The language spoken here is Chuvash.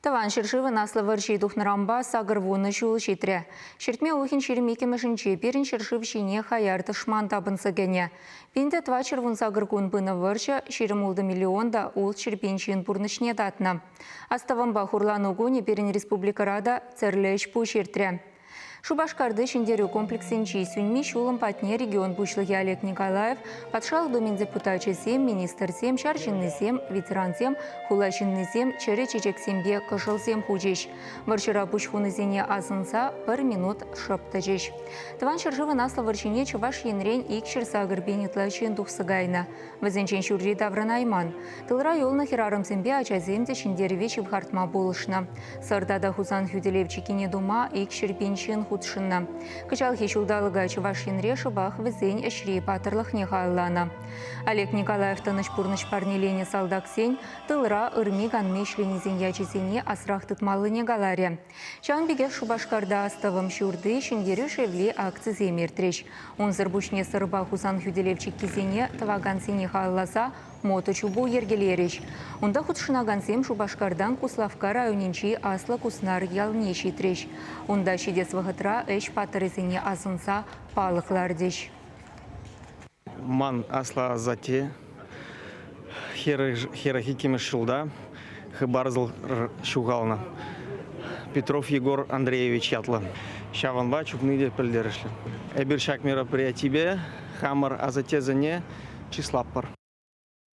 Тӑван ҫӗршывӑн Аслӑ вӑрҫи тухнӑранпа 80 ҫул ҫитрӗ. Ҫӗртме уйӑхӗн 22-мӗшӗнче пирӗн ҫӗршыв ҫине хаяр тӑшман тапӑнса кӗнӗ. 1418 кун пынӑ вӑрҫӑ 26 миллион та 600 пин ҫын пурнӑҫне татнӑ. Астӑвӑмпа хурлану кунӗ пирӗн республикӑра та тӗрлӗ ӗҫ-пуҫ иртрӗ. Шупашкарти Ҫӗнтерӳ комплексӗнчи сӳнми ҫулӑм патне регион пуҫлӑхӗ Олег Николаев, Патшалӑх Думин депутачӗсем, министрсем, ҫар ҫыннисем, ветерансем, хула ҫыннисем чӗрӗ чечексемпе кӑшӑлсем хучӗҫ. Вӑрҫӑра пуҫ хунисене асӑнса пӗр минут шӑп тӑчӗҫ. Тӑван ҫӗршывӑн Аслӑ вӑрҫине Чӑваш Енрен 208 пин ытла ҫын тухса кайнӑ. Вӗсенчен ҫурри таврӑнайман. Тылра юлнӑ хӗрарӑмсемпе ачасем те ҫӗнтерӗве ҫывхартма пулӑшнӑ. Сӑр тата Хусан хӳтӗлев чиккине тума 200 пин ҫын хутшӑннӑ. Кӑҫалхи ҫулталӑка Чӑваш Енре шӑпах вӗсен ӗҫри паттӑрлӑхне халалланӑ. Олег Николаев тӑнӑҫ пурнӑҫ парнеленӗ салтаксен тылра ырми-канми ӗҫленисен ячӗсене асрах тытмаллине каларӗ. Ҫавӑн пекех Шупашкарта Астӑвӑм ҫурти, Ҫӗнтерӳ шевли акцисем иртрӗҫ. Унсӑр пуҫне Сӑрпа Хусан хӳтӗлев чиккисене тӑвакансене халалласа моточупу йӗркелерӗҫ. Унта хутшӑнакансем Шупашкартан Куславкка районӗнчи Аслӑ Куснар ялне ҫитрӗҫ. Унта ҫитес вӑхӑтра ӗҫ паттӑрӗсене асӑнса палӑк лартӗҫ. Ман аслӑ асатте 42-мӗш ҫулта хыпарсӑр ҫухалнӑ. Петров Егор Андреевич ятлӑ. Ҫавӑнпа чупни те пӗлтерӗшлӗ. Эпир ҫак мероприятипе хамӑр асаттесене чыслатпӑр.